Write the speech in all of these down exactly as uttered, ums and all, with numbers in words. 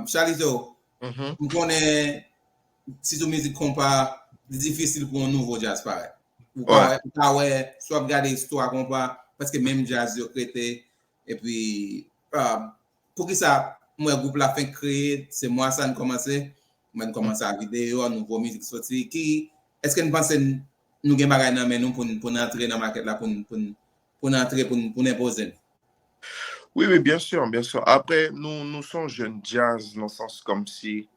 Chalizo, m konnen si sou mizik konpa, li difisil pou yon nouvo djaz parèt. Ou ka wè, si w ap gade istwa konpa, prèske menm djaz yo k rete. Epi, poukisa m wè gwoup la fenk kreye, se mwa sa n kòmanse, mwen n kòmanse a videyo, nouvo mizik soti. Ki, èske n panse n, nou gen bagay nan men nou pou n, pou n antre nan makèt la, pou n, pou n, pou n antre, pou n, pou n enpoze n? Wi, wi, byen si, byen si. Apre, nou, nou se yon jèn djaz nan sans kòmsi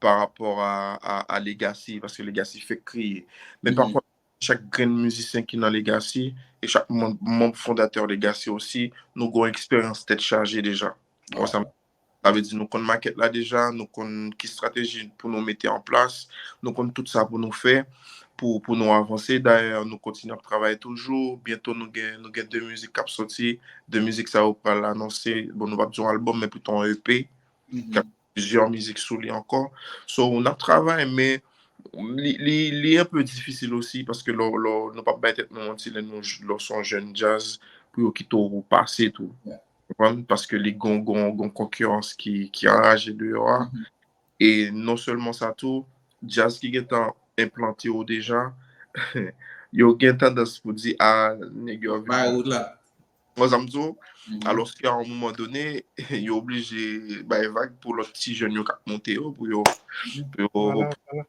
pa rapò a, a, a Legacy, paske Legacy fèk kreye. Men pa kont, chak grenn mizisyen ki nan Legacy e chak manm, manm fondatè Legacy osi, nou gen yon eksperyans tèt chaje deja. Ou konprann sa? Sa vle di nou konn makèt la deja, nou konn ki estrateji pou nou mete an plas, nou konn tout sa pou nou fè pou, pou nou avanse. Dayè, nou kontinye ap travay toujou. Byento nou gen, nou gen de mizik k ap soti. De mizik sa yo pral anonse. Bon, nou p ap di yon albòm, men pito yon E P. K ap plizyè mizik sou li ankò. So, n ap travay, men li, li, li enpe difisil osi, paske lè, lè, nou p ap bay tèt nou manti, lè nou, lè w se yon jèn djaz, pou yo kite w pase tou. Ou konprann? Paske li gon, gon, gon konkirans ki, ki anraje deyò a. E non sèlman sa tou, djaz ki gentan enplante yo deja, yo gen tandans pou di, a, nèg yo vin. Ou konprann sa m di w? Alòske a yon moman done, yo oblije bay vag pou lòt ti jèn yo k ap monte yo, pou yo, pou yo,